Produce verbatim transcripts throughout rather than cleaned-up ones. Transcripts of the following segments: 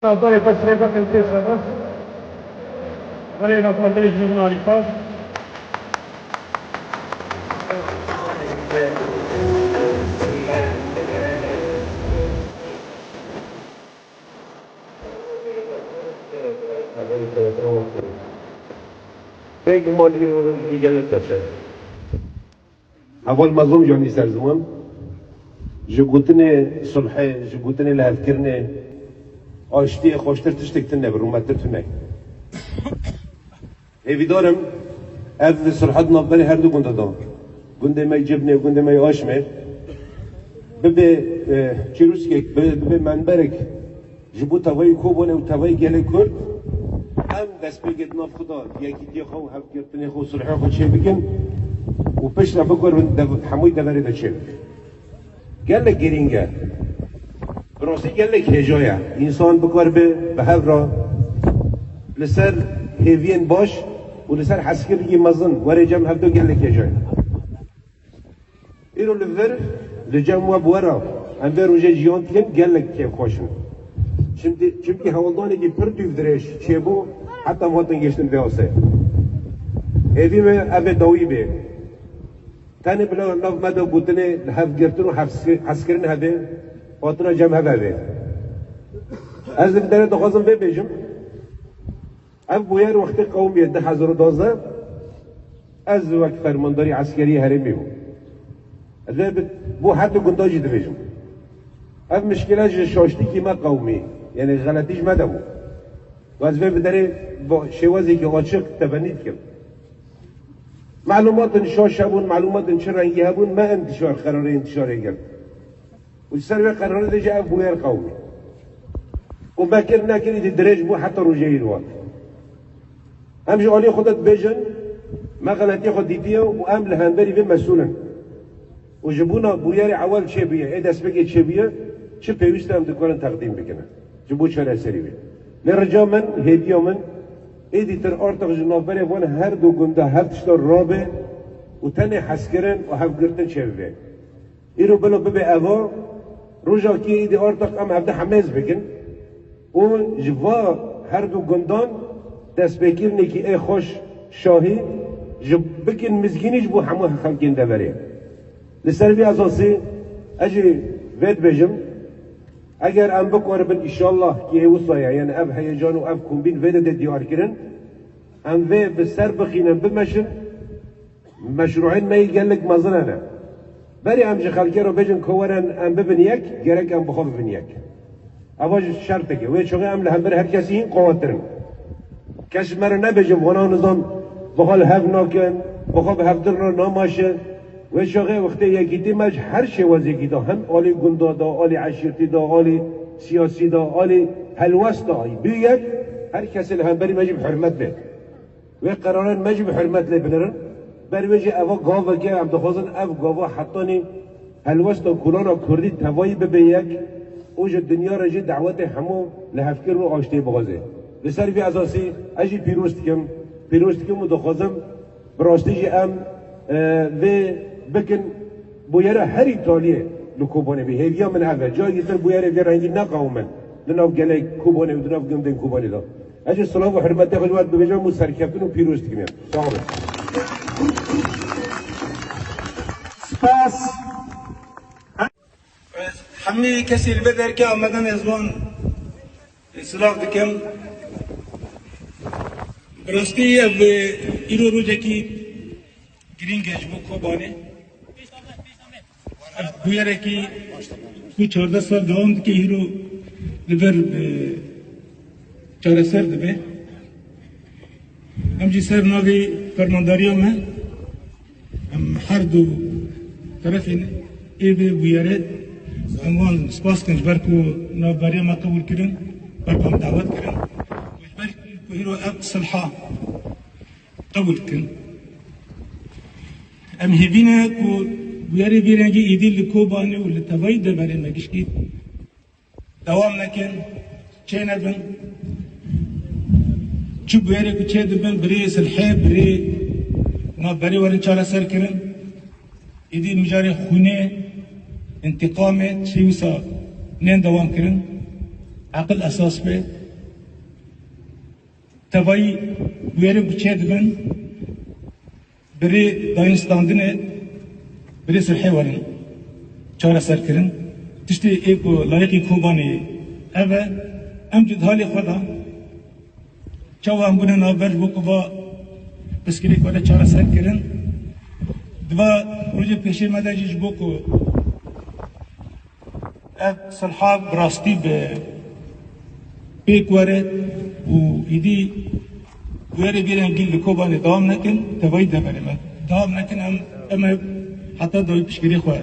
Navberê xwe sirê bikin pêş ve. Berê navberê Jurnalî Pars. Peki, mal îro gelek te. Heval mezlûm Canî Serziman, ji gotinê sulhê, ji gotinê lihevkirinê, aştiyê xweştir tiştek tune, bi rûmettir tune. Hêvîdar im, ev sulha di navberê her du gunda de, gundê me yê Cibnê û gundê me yê Aşmê, bibe, e, çîrûskek, bibe, bibe menberek ji bo tevayî Kobanê û tevayî gelê Kurd, em destpêkê di nav xwe de yekîtiya xwe û hevgirtinê xwe û sulhê xwe çêbikin û piştre bikarin dev-, hemûyî deverê de çêbikin. Gelek girîng e. Bi rastî gelek hêja ye. Însan bikaribe bi hev re li ser hêviyên baş û li ser hezkirinekî mezin were cem hevdu gelek hêja ye. Îro li vir, li cem we bi we re em vê rojê jiyan dikin, gelek kêfxweş in. Çimkî, çimkî hewldanekî pir dûvdirêj çêbû, heta em hatin gihiştin vê asê. Hêvî me ev ê dawî bê. Tenê bila nav me de gotinê li hevgirtin û hevs-, hezkirin hebe, hatina cem hev hebe. Ez li vî derê dixwazim vê bêjim. Ev bûyer wextê qewimiye du hezar û duwazdeh, ez wek fermandarî eskerî herêmê bûm. Ez vê bi, bo her du gunda jî dibêjim. Ev mişkile ji şaştîkî me qewimî, yanî xeletî ji me de bû. Û ez vê bi derê bo şêwazekî açiq tebennî dikim. Malûmatên şaş hebûn, malûmatên çi rengî hebûn, me intişar, qerarê intişarê girt. Û li ser vê qerarê de jî ev bûyer qewimî. Û me kir nekir, îdî dirêj bû heta rojê îro. Em ji aliyê xwe de dibêjin, me xeletiyê xwe dîtiye û em li hemberî vê mesûl in. Û ji bona bûyerê ewel çêbûye, ê destpêkê çêbûye, çi pêwîst e em dikarin teqdîm bikin. Ji bo çareserî wê. Lê rica min, hêviya min, êdî tir artix ji navberê van her du gunda hev tişta rabe û tenê hezkirin û hevgirtin çêbibe. Îro bila bibe eva, rojekî êdî artix em hevde hemêz bikin û ji va her du gundan destpêkirinekî ê xweş şahî ji bikin mizgînî ji bo hemû xelkên deverê. Li ser vî esasî ez jî vê dibêjim, eger em bikaribin, înşallah ki ê wisa ye, yani ev heyecan û ev kombîn vê de dê diyar kirin, em vê bi ser bixînin, bimeşin, meşrûên me yî gelek mezin hene. Berê em ji xelkê re bêjin ku werin em bibin yek, gerek em bi xwe bibin yek. Eva jî şertek e. Wê çaxê em li hember her kesî hîn qewettir in. Kes ji me re nebêje, vana nizam, bi xwe li hev nakin, bi xwe bi hevdir re namaşin. Wê çaxê wextê yekîtî me ji her şêwazekî de, hem alî gunda de, alî eşîrtî de, alî siyasî de, alî helwest de, bî yek, her kesê li hemberî me jî bi hurmet bê. Wê qerarên me jî bi hurmet lê binirin. Ber wê jî eva gaveke, em dixwazin ev gava hetanî helwesta kolana kurdî tevayî bibe yek û ji dinya re jî dawetê hemû lihevkirin û aştiyê bixwaze. Li ser vî esasî ez jî pîroz dikim, pîroz dikim û dixwazim bi rastî jî em, e, vê bikin bûyera her Îtaliyê li Kobanê bî. Hêviya min ev e. Cayekî tir bûyerê vê rengî neqewimin li nav gelê Kobanê û di nav gundên Kobanê de. Ez jî silav û hurmetê xwe ji we dibêjim û serkeftin û pîroz dikim. Sağ olun. Spas. Ez hemî kesî li vê derkê amedin, ez wan silav dikim. Bi rastî ev, e, îro rojekî girîng e ji bo Kobanê. Ev bûyerekî ku çardeh sal dewam dike, îro li vir, e, çareser dibe. Em jî ser navê fermandariya me, em her du terefên ê vê bûyerê, em wan spas dikin ji ber ku navberiya me qebûl kirin, ber ku em dawet kirin. Ji ber ku îro ev silha qebûl dikin. Em hêvî ne ku bûyerê vî rengî êdî li Kobanê û li tevayî deverê me gişkî dewam nekin, çênebin. Çi bûyerê ku çêdibin, bi rê silhê, bi rê navberê werin çareser kirin. Êdî mijarê xwînê, întîqamê, tiştê wisa nên dewam kirin. Eqil esas be. Tevayî wêrên ku çêdibin, bi rê dayînstandinê, bi rê sulhê werin çareserkirin. Tiştê ê ku layiqî Kobanê ev e, em jî di halê xwe de çawa em bûne navber ji bo ku va pirsgirêk were çareserkirin. Di va rojê pêşê me de jî ji bo ku ev silha bi rastî bi pêk were û îdî were vî rengî li Kobanê dewam nekin, tevayî deverê me dewam nekin, em, em ê heta dawî piştgirê xwe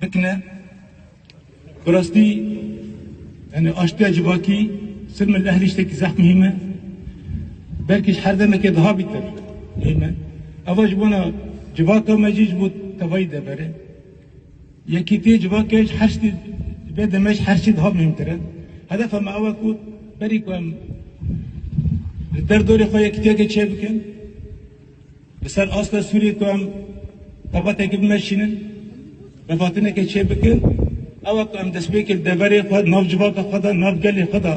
bikine. Bi rastî, yani aştiya civakî, silmil ehlî tiştekî zehf muhîm e. Belkî ji her demekê daha bîtir muhîm e. Eva ji bona civaka me jî ji bo tevayî deverê. Yekîtiyê civakê ji her ştî, vê demê ji her ştî daha muhîmtir e. Hedefa me ew e ku berî ku em li derdorê xwe yekîtiyeke çêbikin, li ser asta Sûriyê ku em xebatekî bimeşînin, vefatineke çêbikin, ew e ku em destpêkê li deverê xwe, nav civaka xwe de, nav gelê xwe de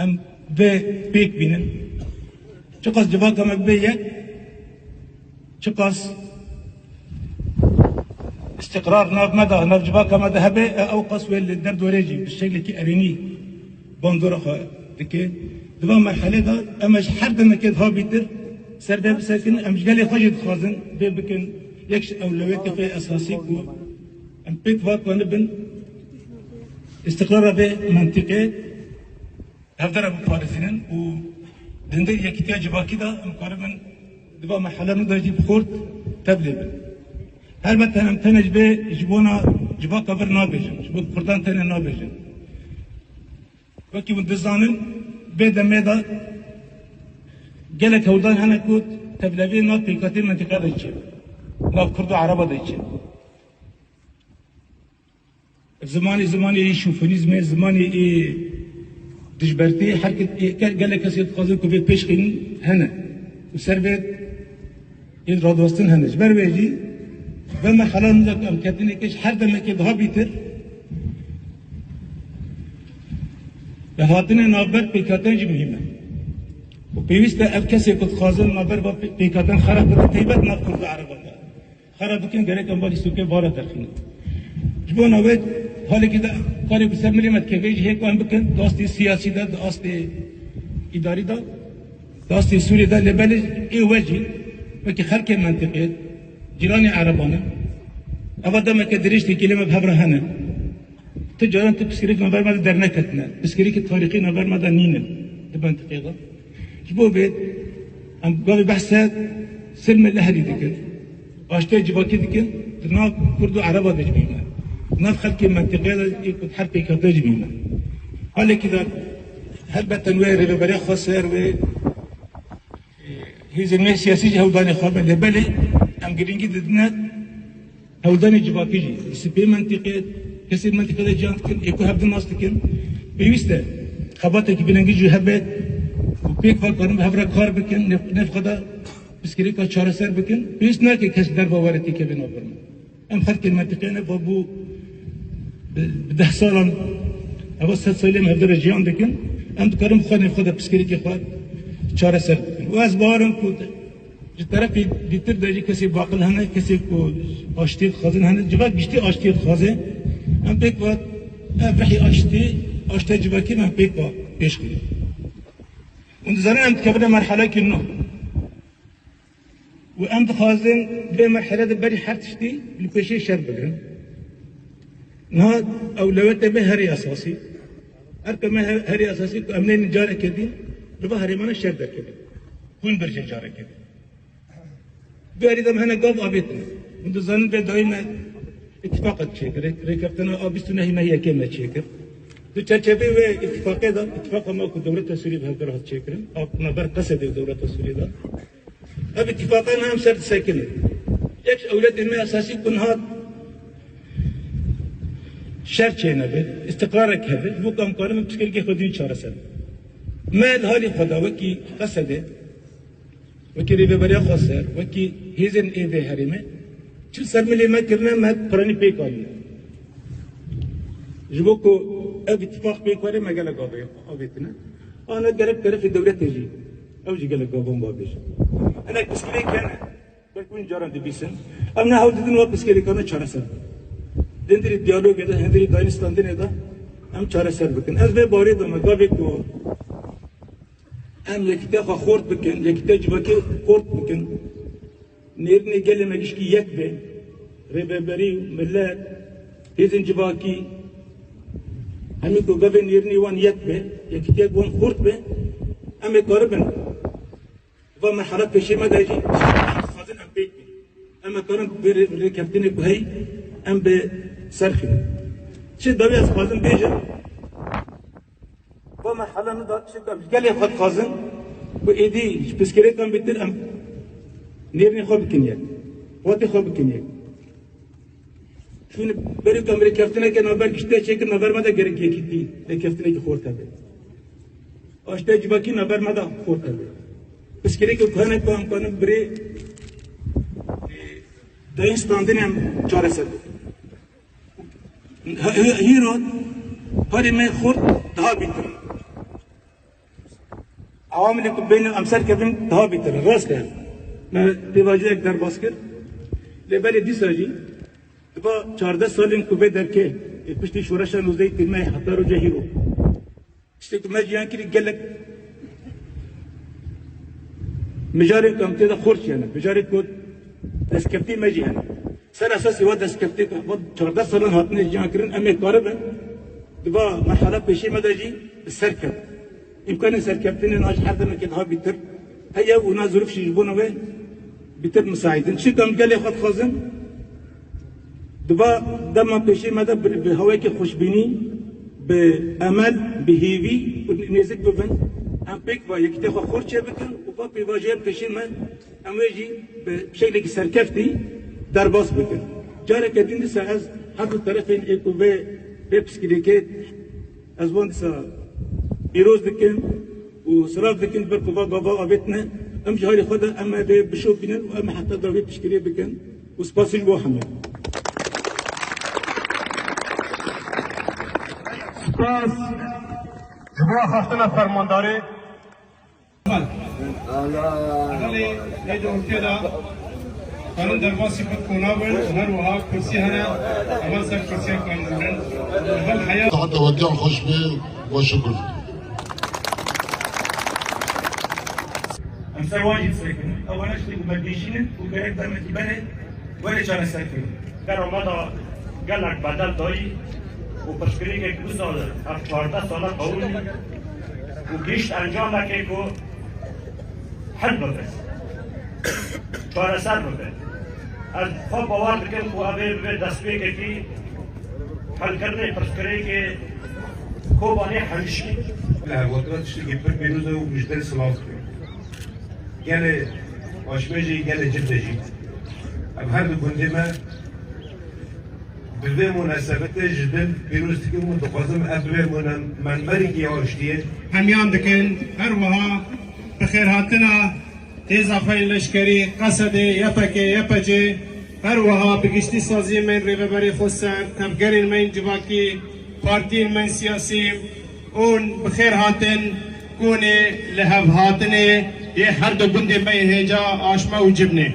em vê pêk bînin. Çiqas civaka me bibe yek, çiqas îstiqrar nav me de, nav civaka me de hebe, e, ew qas wê li derdorê jî bi şeklekî erênî bandora xwe dike. Di van merhelê de em ji her demekê daha bîtir ser vê bisekinin, em ji gelê xwe jî dixwazin vê bikin yek ji ewlewiyetê xwe esasî ku em pêk va ku nibin îstiqrara vê mentiqê hevdera biparêzînin û di hindê yekîtiya civakî de em karibin di va merhela nû de jî bi xurt tevlê bin. Helbet em tenê ji vê, ji bona civaka vir nabêjin, ji bo kurdan tenê nabêjin. Wekî hûn dizanin, vê demê de gelek hewldan hene ku tevleviyê nav pêkhatê mentiqe de çê, nav kurd û ereba de çê. Zimanê, zimanê ê şofinîzmê, zimanê ê dijbertiyê, her ke-, ê, ke-, gelek kesê dixwazin ku vê pêş xînin hene. Û ser vê ê radwestin hene. Ji ber wê jî, ve merhela nû de em ketinê ke ji her demekê daha bîtir, ve hatinê navber pêkhatin jî muhîm e. Û pêwîst e ev kesê ku dixwazin navber va pê-, pêkhatin xerab bikin, teybet nav kurd û ereban de. Xera bikin, gerek em balî sûkê bara derxînin. Ji bona wê halekî de karê bi ser milê me dikeve jî hê ku em bikin, di astê siyasî de, di astê îdarî de, di astê Sûriyê de, lê belê ê we jî wekî xelkê mentiqê, cîranê ereban in. Eva demeke dirêj têkilê me bi hev re hene. Ti caran ti pirsgirêk navber me de derneketine. Pirsgirêkê tarîxî navber me de nînin di mentiqê de. Ji bo vê em gavê behse silmê lehrî dikin. Aştiyê civakî dikin. Di nav kurd û ereba de jî bîne. Di nav xelkê mentiqê de ê ku her pêkate jî bîne. Halekî de helbet em wê rêveberiya xweser, wê, e, hêzên wê siyasî jî hewldanê xwe bin. Lê belê em girîngî didine hewldanê civakî jî, sipê mentiqê, kesê mentiqê de ciyan dikin, ê ku hevdin nas dikin. Pêwîst e xebatekî vî rengî jî hebe û pêk ve karin bi hev re kar bikin, nêv-, nêv xwe de pirsgirêka çareser bikin. Pêwîst nake kes derva were têkeve navber me. Em xelkên mentiqê ne, va bû bi, bi deh salan, heva sed salê em hevdere jiyan dikin. Em dikarin bi xwe nêv xwe de pirsgirêkê xwe çareser bikin. Û ez bawer im ku Ji terefê dîtir de jî kesê baqil hene, kesê ku aştiyê dixwazin hene, civak giştî aştiyê dixwaze. Em pêk ve ev rihî aştî, aştiya civakî em pêk ve pêş xînin. Hûn dizanin em dikevine merhelekî nû. Û em dixwazin vê merhele de berî her tiştî li pêşê şer bigirin. Niha ewlewetê me herî esasî. Her ku me he-, herî esasî ku em neynin careke din, li va herêmane şer derkevin. Hûn bircê careke din. Vê herî de me hene gav avêtin. Hûn dizanin vê dayî me îtîfaqek çêkir. Rê-, rêkeftina a bîst û nehê mehê yekê me çêkir. Di çerçeveyê wê îtîfaqê de, îtîfaqa me ku dewleta Sûriyê bi hevdira hat çêkirin, a navber Qesedê û dewleta Sûriyê de. Ev îtîfaqa ne em ser disekinin. Yek ji ewletên me esasî ku niha şer çênebe, îstiqrarek hebe, ji bo ku em karin pirsgirêkê xwe dîn çareser. Me li halê xwe de wekî Qesedê, wekî Rêveberiya Xweser, wekî hêzên ê vê herêmê, çi ser milê me kirine, me piranî pêk anîne. Ji bo ku ev îtifaq pêk were, me gelek avê-, avêtine. Ana gerek terefê dewletê jî, ew jî gelek gavan ba bêjin. Hinek piskirêk hene, belkî hûn caran dibîsin. Em ne hewl didin wa piskirêkane çareser bikin. Di hundirî diyalogê de, hundirî dayînstandinê de em çareser bikin. Ez vê barê de me gavê ku em yekîtiya xwe xort bikin, yekîtiya civakî xort bikin. Nêrînê gelê me gişkî yek be, rêveberî, milet, hêzên civakî, hemî ku gavê nêrînê wan yek be, yekîtiya wan xurt be, em ê karibin va merhala pêşê me de jî dixwazin em pêk bin. Em ê karin vê rê-, rêkeftinê ku heyî em bi ser xînin. Çi dawî ez xwazim bêjim, va merhala nû da tiştek em ji gelê xwe dixwazin ku êdî ji piskirêkan bêtir em nêrînê xwe bikin yek, xwatê xwe bikin yek. Çûn berê ku em rêkeftineke navber giştî çêkir, navber me de gerek yekîtî, rêkeftinekî xort hebe. Aştiya civakî navber me de xort hebe. Piskirêkê ku hene ku em kanin birê, e, dayînstandinê em çareser bikin. Hî-, hî-, hîro karê me xurt daha bîtir. Ewamilê ku bên em ser kevin daha bîtir. Rast e. Me pêvajoyek derbas kir. Lê belê dîsa jî diba çardeh salên ku vê derkê, ê piştî şoreşa nozdehê Tîrmehê heta roja hîro. Tiştê ku me ciyan kirî gelek mijarên ku em tê de xort hene, mijarên ku destkeftî me jî hene. Ser esasî wa destkeftî ku va çardeh salan hatine ciyan kirin, em ê karibin di va merhala pêşî me de jî bi ser kevin. Îmkanên serkeftinê na ji her demekê daha bîtir heye û na zirûf jî ji bona wê bîtir misaîd in. Çi ku em gelê xwe dixwazin, di va dema pêşî me de bi, bi hawayekî xweşbînî, bi emel, bi hêvî û nêzik bibin, em pêk va yekîtiya xwe xurt çêbikin û va pêvajoyên pêşî me, em wê jî bi şeklekî serkeftî derbas bikin. Careke din dîsa ez her du terefên ê ku vê, vê piskirêkê ez wan dîsa pîroz dikim û silav dikim, ber ku va gava avêtine, em ji halê xwe de em ê vê bişopînin û em ê heta da vê piştgiriyê bikin û spasî ji bo hemû. Spas ji bo axaftina fermandarê. Hevalê, lê di ortê de karin derbasî xwe kona bin û her wiha kursî hene, heval ser kursiya karin bimrin. Heval heya. Saet we can xweş be, we şukir. Em ser wan jî disekin. Ew hene tiştê ku me dibêjînin û gerek demekî berê were çareserkirin. Gera me de gelek bedel dayî û pirsgirêkek wisa ev çardeh sale qewimî û gihîşt encamekê ku hel bibe, çareser bibe. Ez xwe bawer dikim ku ev ê bibe destpêkekî helkirinê pirsgirêkê Kobanê hemîşkî. Li hevgotina tiştekî pir pîroz e û ji dil silav dikim. Gelê Aşmê jî, gelê Cibde jî. Em her du gundê me bi vê munasebetê ji dil pîroz dikim û dixwazim ev bibe mune-, menberekî ya aştiyê. Hemiyan dikin, her wiha bi xêrhatina hêza xwe yên leşkerî, Qesedê, Y P G, Y P C, her wiha bi giştî saziyên me yên Rêveberê Xweser, tevgerên me yên civakî, partiyên me yên siyasî, hûn bi xêr hatin, hûn ê li hevhatinê yê her du gundê me yê hêja Aşme û Cibnê.